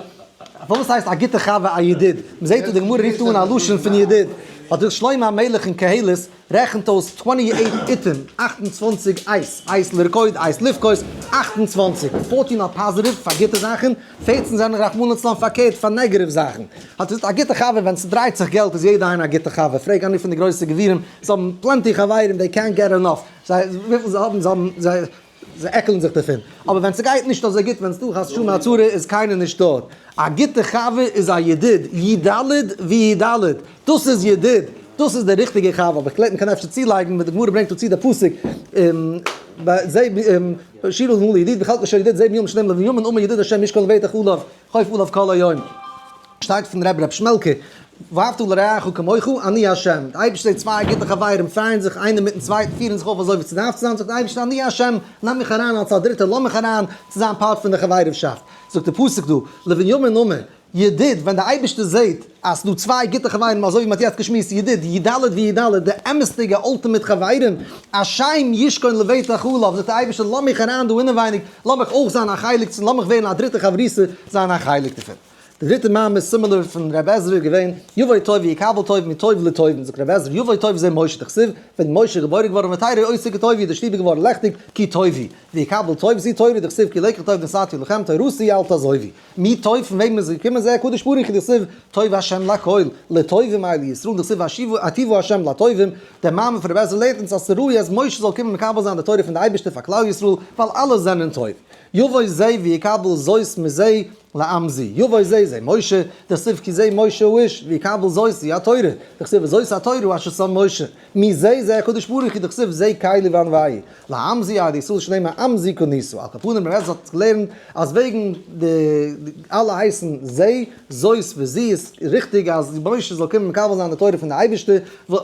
פארוואס הייסט א גוטע חבר א ידיד מ'זעט דא די גמרא רופט אן א לשון פון ידיד האט דער שלמה המלך אין קהלת רעכנט אויס twenty eight עתים, 28 עת, עת לרקוד, עת לבכות, 28, 14 are positive פאר גוטע זאכן, 14 זענען רחמנא לצלן פארקערט פאר negative זאכן. האט געזאגט א גוטע חבר ווען ס'דרייט זיך געלט איז יעדע איינער א גוטע חבר, פרעג איינער פון די גרויסע גבירים, זיי האבן plenty חברים, they can't get enough, זיי וויפיל זיי האבן, זיי האבן, זיי זיי עקלן זיך דערפון. אבער ווען ס'גייט נישט אזוי גוט, ווען ס'דא חס ושלום א צרה, איז קיינער נישט דארט. א גוטע חבר איז א ידיד, י ד וי ד, דאס איז ידיד, דאס איז דער ריכטיגער חבר. אבער כ'קלער מ'קען אפשר צולייגן, ווען די גמרא ברענגט דא צו די פסוק, זע שירו לנו לידיד וחלקו של ידיד זה מיום שנים לבינימין אמר ידיד השם ישכון לבטח עליו חוף עליו כל היום. שטייט פון רבי ר' שמעלקע, ואהבת לרעך כמוך, אני ה'. די אייבערשטער זעט צוויי גוטע חברים פרייען זיך איינער מיטן צווייטן, פירן זיך אויף אזוי ווי ס'דארף צו זיין, זאגט דער אייבערשטער אני ה', נעם מיך אריין אלס א דריטער, לאז מיך אריין צו זיין part פון די חברישאפט. זאגט דער פסוק דא, לבנימין אמר, ידיד, ווען דער אייבערשטער זעט אז ס'דא צוויי גוטע חברים, אזוי ווי מ'האט יעצט געשמועסט, ידיד, י ד וי ד, די אמת'דיגע ultimate חברים, השם ישכון לבטח עליו, זאגט דער אייבערשטער לאז מיך אריין דא אינעווייניג, לאמיך אויך זיין א חלק צו, לאמיך ווערן א דריטע חברותא, זיין א חלק דערפון. די דריטע מאמר איז similar פון ר' עזרא געווען, יבוא טוב ויקבל טוב מטוב לטוב, זאגט ר' עזרא יבוא טוב זה משה דכתיב, ווען משה איז געבוירן געווארן ותרא אותו כי טוב הוא, די שטוב איז געווארן לעכטיג, כי טוב הוא, ויקבל טוב זו תורה דכתיב כי לקח טוב נתתי לכם תורתי אל תעזובו, מי טוב פון וועמען איז געקומען זה הקדוש ברוך הוא דכתיב טוב ה' לכל, לטובים אלו ישראל דכתיב היטיבה ה' לטובים, דער מאמר פון ר' עזרא לערנט אונז אז ס'ראוי אז משה זאל קומען מקבל זיין די תורה פון די אייבערשטער פאר כלל ישראל, ווייל אלע זענען טוב. יבוא זה ויקבל זאת מזה לעם זו, יבוא זה זה משה, דכתיב כי זה משה האיש, ויקבל זאת זו התורה, דכתיב וזאת התורה אשר שם משה, מזה זה הקדוש ברוך הוא דכתיב זה קלי ואנוהו, לעם זו אלו ישראל שנאמר עם זו קנית, על כל פנים ר' עזרא האט געלערנט אז וועגן די אלע הייסן זה, זאת וזו איז ריכטיג אז משה זאל קומען מקבל זיין די תורה פון די אייבערשטער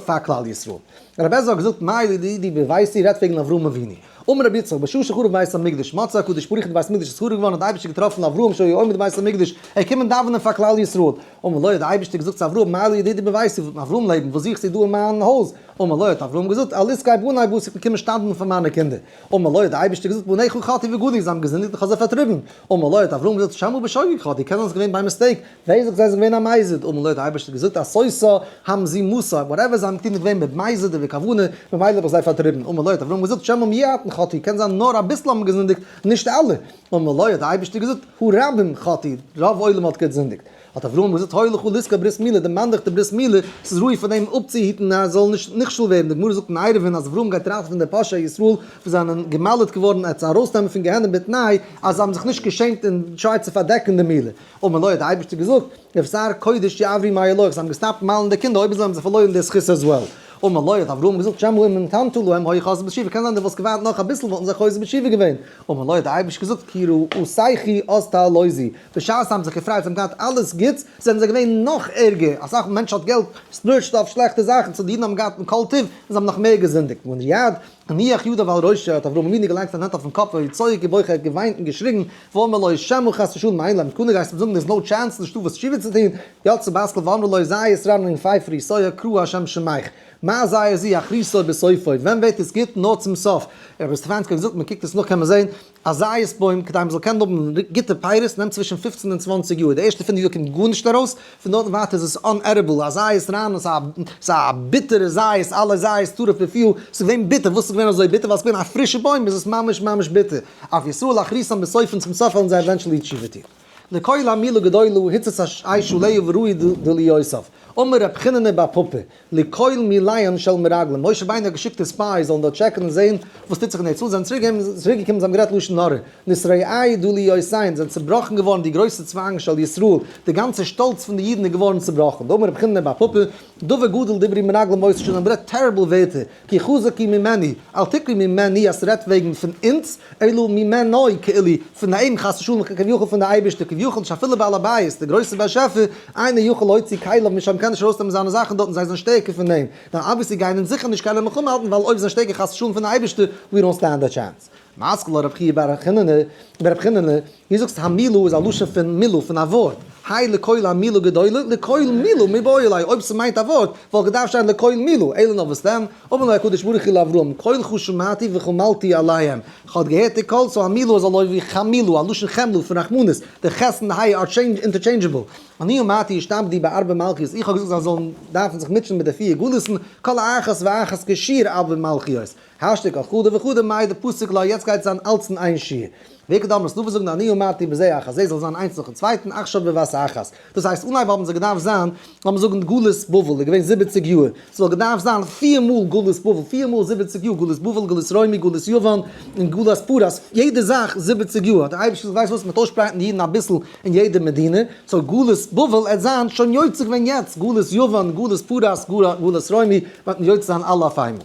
פאר כלל ישראל. ר' עזרא האט געזאגט מאי לדידי בביתי רעדט וועגן אברהם אבינו. אמר רבי יצחק, בשעה שחרב בית המקדש, מצא הקדוש ברוך הוא בית המקדש איז חרוב געווארן האט די אייבערשטער געטראפן אברהם שהיה עומד בבית המקדש, ער קומען דאווענען פאר כלל ישראל. אמר לו האט די אייבערשטער געזאגט צו אברהם, מה לי לדידי בביתי, אברהם לעבן, וואס זוכסטו דא אין מיין הויז? אמר לו האט אברהם געזאגט, על עסקי בני באתי, איך בין קומען שתדל'ן פאר מיינע קינדער. אמר לו האט די אייבערשטער געזאגט, בניך חטאו וגלו, זיי האבן געזינדיגט איך האב זיי פארטריבן. אמר לו האט אברהם געזאגט, שמא בשוגג חטאו, קען זיין ס'איז געווען by mistake, ווער זאגט זיי זענען געווען א מזיד? אמר לו האט די אייבערשטער געזאגט עשותה המזימתה, whatever זיי האבן געטון איז געווען מיט מזיד און בכוונה, ממילא האב איך זיי פארטריבן. אמר לו האט אברהם געזאגט שמא מועטין חטאו, קען זיין נאר אביסל האבן געזינדיגט, נישט אלע. אמר לו האט די אייבערשטער געזאגט הרבים חטאו, רוב עולם האט געזינדיגט. האט אברהם געזאגט היה לך לזכור ברית מילה, דערמאן דיך די ברית מילה, ס'איז ראוי פאר דעם אפצוהיטן אז ער זאל נישט נכשל ווערן, די גמרא זאגט אין עירובין אז אברהם גייט ראטעווען די פושעי ישראל וואס זענען גע'מל'ט געווארן ער צו ארויסנעמען פון גיהנום בתנאי אז זיי האבן זיך נישט געשעמט און try ט צו פארדעקן די מילה. אמר לו האט דער אייבערשטער געזאגט, בבשר קודש יעברו מעלייך, זיי האבן געסטאפט מל'ן די קינדער אויב אזוי האבן זיי פארלוירן די זכות as well. אמר לו, האט אברהם געזאגט, שמא אם המתנת להם היו חוזרים בתשובה, קען זיין דו וואלסט געווארט נאך אביסל וואלטן זיי חוזר בתשובה געווען. אמר לו, האט דער אייבערשטער געזאגט, כי רעתיכו אז תעלוזי, בשעת זיי האבן זיך געפרייט, זיי האבן געהאט אלעס גוטס, זענען זיי געווען נאך ערגער, אסאך מענטש האט געלט, splurge ט אויף שלעכטע זאכן, so די אידן האבן געהאט כל טוב, און זיי האבן נאך מער געזינדיגט. ומיד הניח ידיו על ראשו, האט אברהם אבינו געלייגט זיין האנט אויפן קאפ, והיה צועק ובוכה, ער האט געוויינט און געשריגן, ואמר לו שמא חס ושלום אין להם תקנה, גייסט אים זאגן there's no chance, נישטא וואס תשובה צו טון, יצאה בת קול ואמרה לו זית רענן יפה פריתו קרא השם שמך, מה זית זה אחריתו בסופו, ווען ווערט עס גוט? נאר צום סוף. רבי סטעפאנסקי האט געזאגט, מען קוקט עס נאך קען מען זען, א זית בוים כדי מען זאל קענען האבן גוטע פירות נעמט צווישן 15 און 20 יאר, די ערשטע 5 יאר קומט גארנישט ארויס, פון דארטן ווייטער איז עס unedible, א זית רענן ס'איז א ביטערע זית, עלה זית טרוף בפיו, ס'איז געווען ביטער, וואס איז געווען אזוי ביטער? ווייל ס'איז געווען א פרישע בוים איז עס ממש ממש ביטער, אף ישראל אחריתם בסופן צום סוף וועלן זיי eventually תשובה טון. לקול המילה גדולה הוצץ האש עליה וראוי דליוסף, אמר רב חיננא בר פפא, לקול מיליון של מרגלים, משה רבינו האט געשיקט די spies זאלן דארט טשעקן און זעהן וואס טוט זיך אין ארץ ישראל, זענען צוריק געקומען זיי האבן גערעדט לשון הרע, נתרעעו דליותיהן, זענען צובראכן געווארן די גרויסע צווייגן של ישראל, די גאנצע שטאלץ פון די אידן איז געווארן צובראכן, דאמר רב חיננא בר פפא, דבר גדול דברו מרגלים באותה שנה, האבן גערעדט terrible ווערטער, כי חזק הוא ממנו, אל תקרי ממנו אז ס'רעדט וועגן פון אונז, אלא ממנו כאילו, פון אים חס ושלום כביכול פון די אייבערשטער כביכול שאפילו בעל הבית, דער גרויסער באשעפער, אינו יכול להוציא כליו משם קען נישט ארויסנעמען זיינע זאכן דארטן זיי זענען שטערקער פון אים, דאן obviously גייען אונז זיכער נישט קענען מלחמה האלטן ווייל אויב זענען שטערקער חס ושלום פון די אייבערשטער, we don't stand a chance. מתקיף לה רב חייא בר חיננא, בר חיננא, דו זאגסט המילו איז א לשון פון מילו, פון א ווארט, האי לקול המילה גדולה, לקול מילו מיבעי ליה, אויב ס'מיינט א ווארט, וואלט געדארפט שטיין לקול מילו, אלא נאר וואס דען, אמר לו הקדוש ברוך הוא לאברהם, קולך שמעתי וחמלתי עליהם, כ'האב געהערט די קול, so המילו איז אזוי ווי חמילו, א לשון חמלה פון רחמנות, די ח' און די ה' are interchangeable. אני אמרתי ישתעבדו בארבע מלכיות, איך האב געזאגט זיי זאלן דארפן זיך מוטשען מיט די פיר גלות'ן, כל אחת ואחת כשיעור ארבע מלכיות. השתא כל חדא וחדא מאי דפסיק לה, יעצט גייט זיין אלץ אין איין שיעור. ואיכא דאמרי ס'דא וואס זאגן אני אמרתי בזה אחר זה זאל זיין איינס נאכן צווייטן עכשיו בבת אחת. דאס הייסט אנהייב האבן זיי געדארפט זיין, לאמיר זאגן גלות בבל איז געווען 70 יאר, ס'וואלט געדארפט זיין פיר מאל גלות בבל, פיר מאל 70 יאר, גלות בבל, גלות רומי, גלות יוון, און גלות פרס, יעדע זאך 70 יאר, האט דער אייבערשטער געזאגט ווייסט וואס, מ'וועט אויסשפרייטן די אידן אביסל אין יעדע מדינה, so גלות בבל עט זיין שוין יוצא געווען יעצט, גלות יוון, גלות פרס, גלות רומי, וועט מען יוצא זיין אלע אויף איינמאל.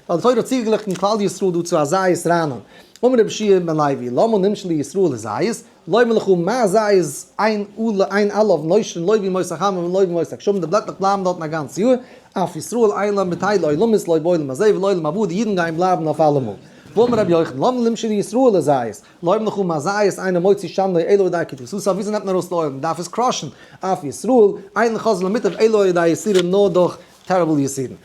ווייל די תורה האט צוגעגליכן כלל ישראל דא צו א זית רענן. אמר רבי יהושע בן לוי, למה נמשלו ישראל לזית? לומר לך מה זית אין עלה אין עליו נושרין לא בימות החמה ולא בימות הגשמים, די בלעטלעך בלייבן דארטן א גאנץ יאר, אף ישראל אין להם בטלה עולמית לא בעולם הזה ולא בעולם הבא, די אידן גייען בלייבן אויף אלעמאל. ואמר רבי יוחנן, למה נמשלו ישראל לזית? לומר לך מה זית אינו מוציא שמנו אלא על ידי כתיבתו, וויאזוי נעמט מען ארויס די oil? מען דארף עס crush ן, אף ישראל אין חוזר למוטב אלא על ידי יסורים, נאר דורך terrible יסורים.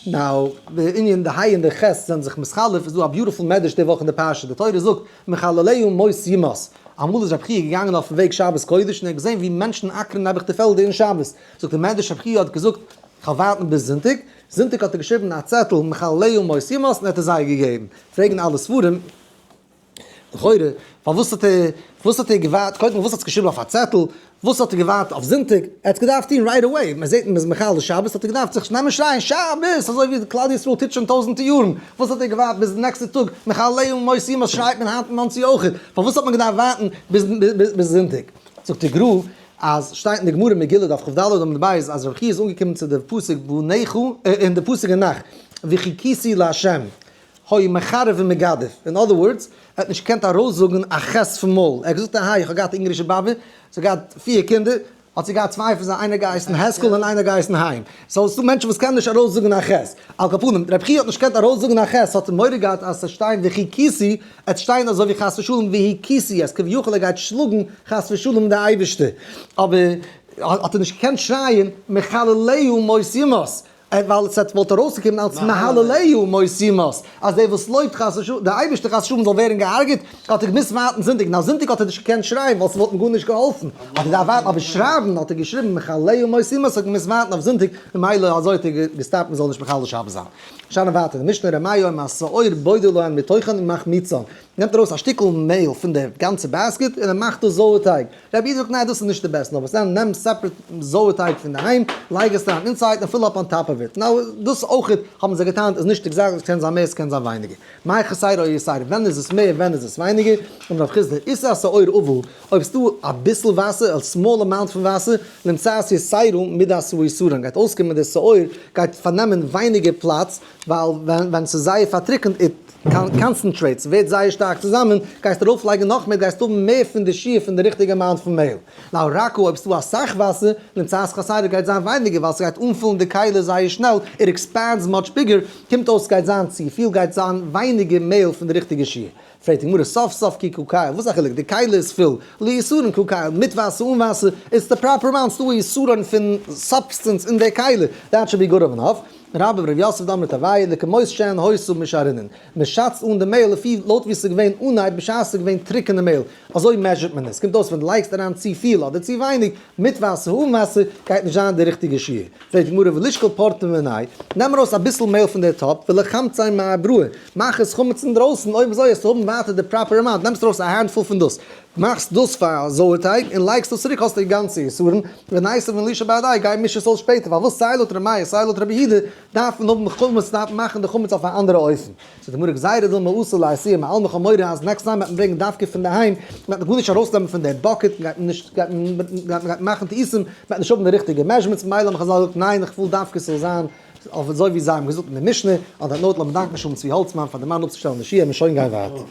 Now, די ענין די היי און די ח' זענען זיך מתחלף, איז דא א beautiful מדרש די וואך אין די פרשה, די תורה זאגט, מחלליה מות יומת. אמאל איז רבי חייא געגאנגען אויפן וועג שבת קודש און ער האט געזען ווי מענטשן אקערן נעבעך די פעלדער אין שבת. זאגט דער מדרש רבי חייא האט געזאגט, כ'וועל ווארטן ביז זונטאג. זונטאג האט ער געשריבן א צעטל מחלליה מות יומת און ער האט עס זיי געגעבן. פרעגן אלע ספרים, לכאורה, פארוואס האט ער, וואס האט ער געווארט, קודם וואס האט עס געשריבן אויף א צעטל, וואס האט ער געווארט אויף זונטאג, ער האט עס געדארפט טון right away, מען זעט מען איז מחלל שבת האט ער געדארפט זיך נעמען שרייען שבת, אזוי ווי כלל ישראל טוט שוין טויזענטער יארן, וואס האט ער געווארט ביז די נעקסטע טאג, מחלליה מות יומת שרייט מען היינט אין מאנסי אויכעט, פארוואס האט מען געדארפט ווארטן ביז זונטאג? זאגט די גרא אז שטייט אין די גמרא מגילה דף כד עמוד ב' אז רבי חייא איז אנגעקומען צו די פסוק בניך, אין די פסוק אין נח, וחיכיתי לה'. היה מחרף ומגדף, in other words, ער האט נישט געקענט ארויסזאגן א ח' פון מויל, ער האט געזאגט אהא איך האב געהאט א אונגערישע באבע, זי האט געהאט פיר קינדער, האט זי געהאט צוויי פון זיי איינער געהייסן העסקל און איינער געהייסן היים, so ס'דא מענטשן וואס קענען נישט ארויסזאגן א ח', על כל פנים, רבי חייא האט נישט געקענט ארויסזאגן א ח', האט ער מורא געהאט אז ס'וועט שטיין וחיכיתי, עט שטיין אזוי ווי חס ושלום והכיתי, אז כביכול ער גייט שלאגן חס ושלום די אייבערשטער, אבער האט ער נישט געקענט שרייען מחלליה מות יומת, ווייל עס וואלט ארויסגעקומען אלס מהלליה מות יומת, אז דער וואס לויבט חס ושלום, דער אייבערשטער חס ושלום זאל ווערן געהארגעט, האט ער געמוזט ווארטן זונטאג, נאר זונטאג האט ער נישט געקענט שרייען ווייל ס'וואלט אים גארנישט געהאלפן, האט ער געדארפט ווארטן, אבער שרייבן האט ער געשריבן מחלליה מות יומת, האט געמוזט ווארטן אויף זונטאג, ממילא אזוי האט ער געסטאפט מען זאל נישט מחלל שבת זיין. שאנען ווייטער, די משנה ר' מאיר אומר השאור בודק להן מתוכן ומחמיצן. נעמט ארויס א שטיקל מעהל פון די גאנצע basket און ער מאכט דאס זויערטייג. רבי יהודה זאגט ניין דאס איז נישט די בעסטע נאר וואס דען נעם separate זויערטייג פון די היים לייג עס אריין inside און fill up on top of it. Now דאס אויכעט האבן זיי געטענה'ט איז נישט exact עס קען זיין מער עס קען זיין ווייניגער. מאי חסרה או יתירה ווען איז עס מער ווען איז עס ווייניגער? אמר רב חסדא איתא שאור עבה אויב ס'דא אביסל וואסער א small amount פון וואסער למצאת יתירה מידת היתרון גייט אויסקומען די שאור גייט פארנעמען ווייניגער פלאץ ווייל ווען ס'איז זייער פארטריקענט it concentrates, ס'ווערט זייער שטארק צוזאמען, גייסטו ארויף לייגן נאך מער גייסטו האבן מער פון די שיעור פון די ריכטיגע amount פון מעהל. Now רכה אויב ס'דא אסאך וואסער, למצאת חסרה גייט זיין ווייניגער ווייל ס'גייט אנפולן די כלי זייער שנעל, it expands much bigger, קומט אויס ס'גייט זיין צופיל גייט זיין ווייניגער מעהל פון די ריכטיגע שיעור. פרעגט די גמרא סוף סוף כי קא כייל, וואס א חילוק, די כלי איז פול, ליתרון קא כייל, מיט וואסער אן וואסער, it's the proper amount, ס'דא א יתרון פון substance אין די כלי, that should be good enough. רבה ורב יוסף דאמרי תרוייהו לכמות שהן היתה משערינן, מען שאצט אן די מעהל לפי לויט ווי עס איז געווען אנהייב בשעת עס איז געווען טרוקענע מעהל, אזוי measure ט מען עס, קומט אויס ווען דו לייגסט אריין צו פיל אדער צו ווייניג, מיט וואסער אן וואסער, גייט נישט זיין די ריכטיגע שיעור. פרעגט די גמרא ולישקול פורתא מיניה, נעם ארויס אביסל מעהל פון די טאפ, ולחמציה מאבראי, מאך עס חמץ אינדרויסן, אויב אזוי וועסטו האבן ווייטער די proper amount, נעמסט ארויס א handful פון דאס, מאכסט דאס פאר א זויערטייג און לייגסט דאס צוריק האסטו די גאנצע יתרון, וניתיב ולישאל בהדיה גיי מיש עס אויס שפעטער, פארוואס סיי לויט ר' מאיר סיי לויט רבי יהודה דארף מען האבן חמץ דארף מען מאכן די חמץ אויף א אנדערע אופן, זאגט די גמרא גזירה דילמא אתי לאתויי מעלמא כ'האב מורא אז next time וועט מען ברענגען דווקא פון די היים, מען וועט גארנישט ארויסנעמען פון די bucket, גייט מען נישט גייט מען מאכן טעותים, מען וועט נישט האבן די ריכטיגע measurements, ממילא האבן חזל געזאגט ניין איך וויל דווקא ס'זאל זיין אויף אזוי ווי זיי האבן געזאגט אין די משנה, on that note לאמיר דאנקן שלום צבי האלצמאן פאר די מאן אפצושטעלן די שיעור, מיר שוין גיין ווייטער.